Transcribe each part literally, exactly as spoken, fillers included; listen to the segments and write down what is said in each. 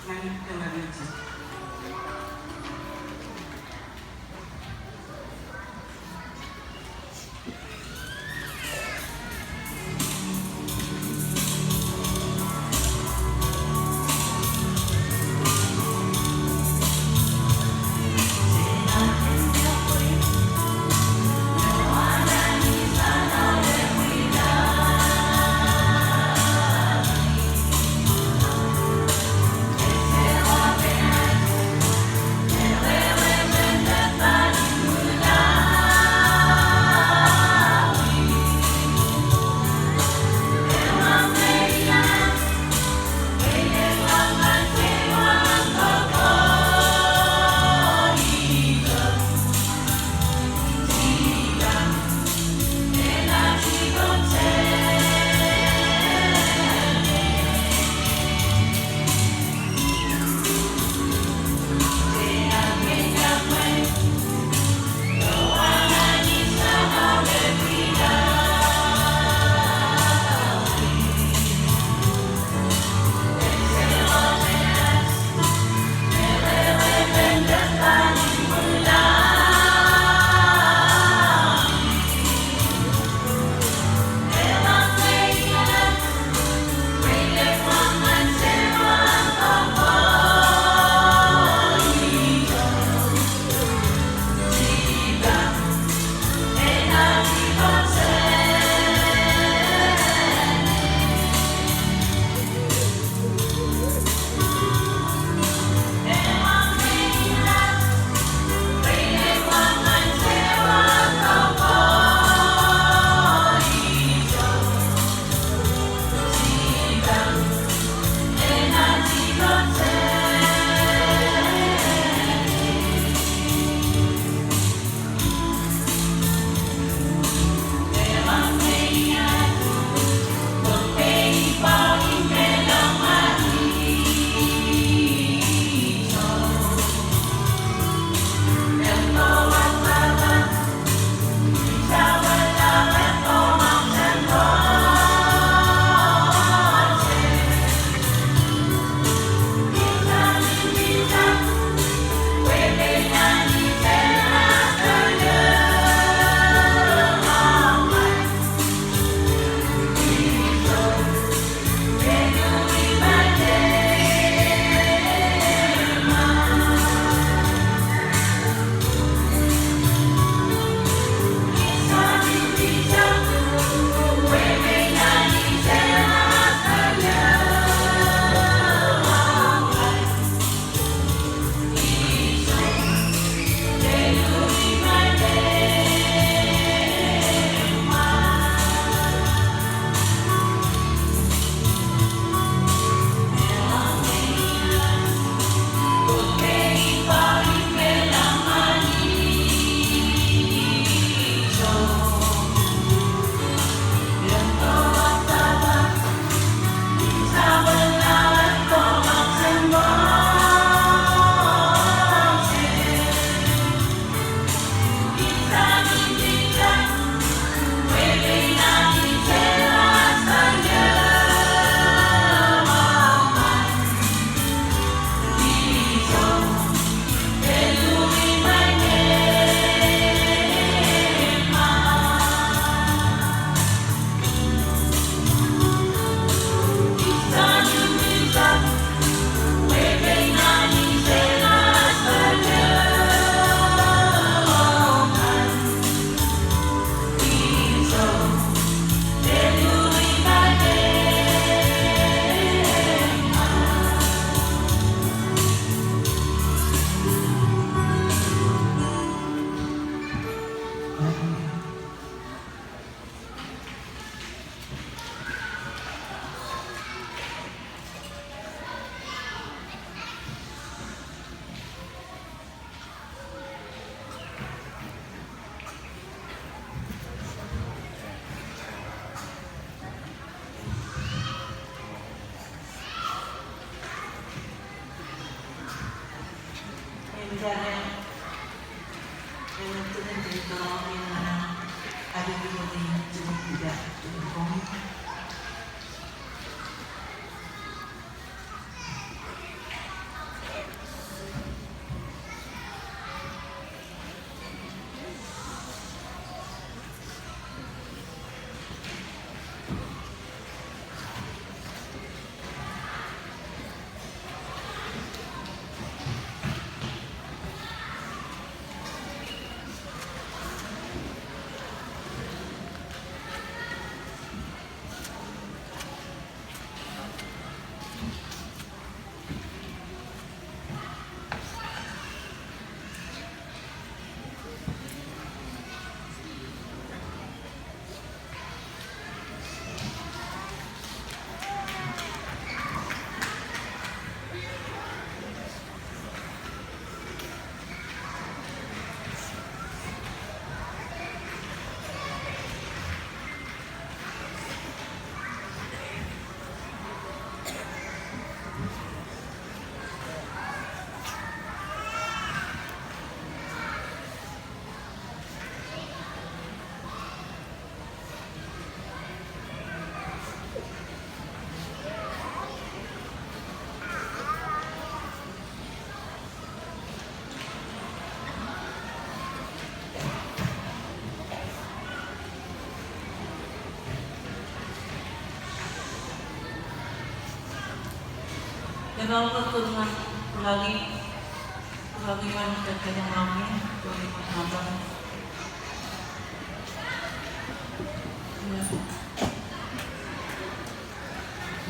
ñan kōḷmānḷọkjeṇ. Ilo ḷọk ñan rūkaki, rūkaki eo an kōjatdikdik in,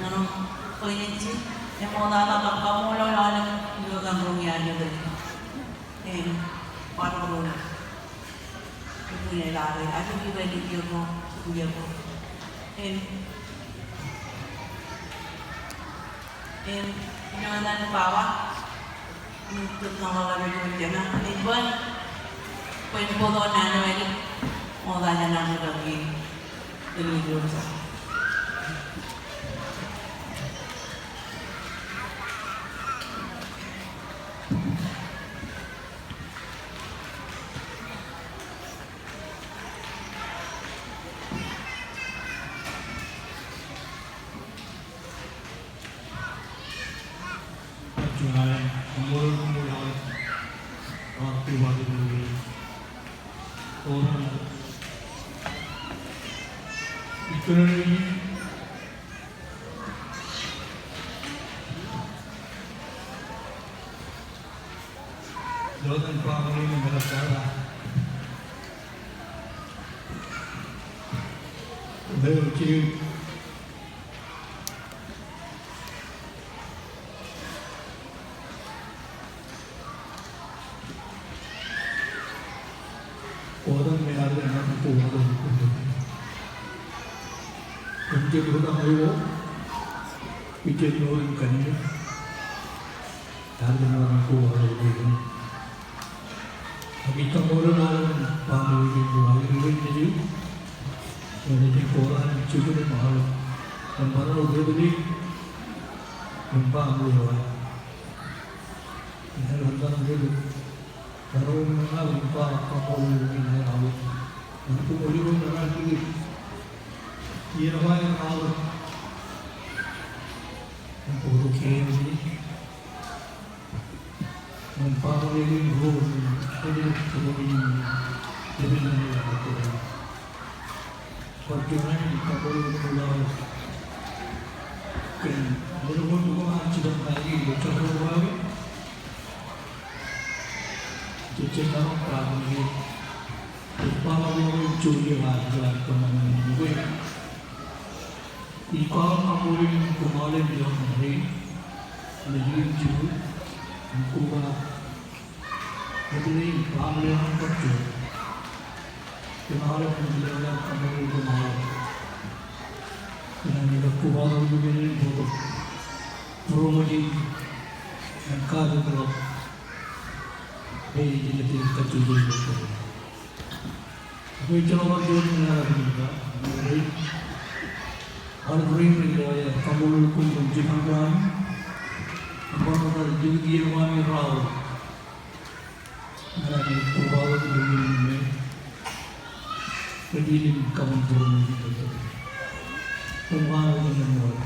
Nano Koinenji, eṃṃool aolep, kaṃṃoolol aolep ilo kōn roñi an eo. Im bar ro. Im, im, ilo etan Baba, im kōn ḷōḷḷap eo ej jema, ej bōd, bwe en bōktok naan eo aō, ṃokta jān an rūkaki, im ilo Ilo etan Baba in Minnesota. Ilo etan Baba in Minnesota. Im jen rūkaki eo, ij jab mour in kanne. Ak ij kaṃṃoolol aolep family eo, ilo aer ilo nejū. Im ij kaṃṃoolol aolep jukun im aolep, im barāinwōt ri-tōl im family eo. Im ij kaṃṃoolol aolep, barāinwōt ri-tōl im family eo. Im ij kaṃṃoolol aolep, im family eo. Ij kwaḷọk kaṃṃoolol eok ilo aolep ilo ṃōṇōṇō in, ilo ṃōṇōṇō in, im koba, ilo ṃōṇōṇō in kajjojo. Im aolep ilo ṃōṇōṇō in kaṃṃoolol eok ilo ṃōṇōṇō in. Im ij koba ilo ṃōṇōṇō in bōktok būroṃōj in, im kajoor ḷọk, bwe ej jino kajjojo ilo ṃōṇōṇō in. Bwe ejjeḷọk juon in aolep in ba, aolep rein rej lewōj aer kaṃṃoolol koṃ kōn jipañ ko an, im bar ḷọk aer likūt iien ko an raorōk. Ñan aer kobatok ilo iien in me rej ilin kaṃṃoolol. Koṃ kanooj in ṃool.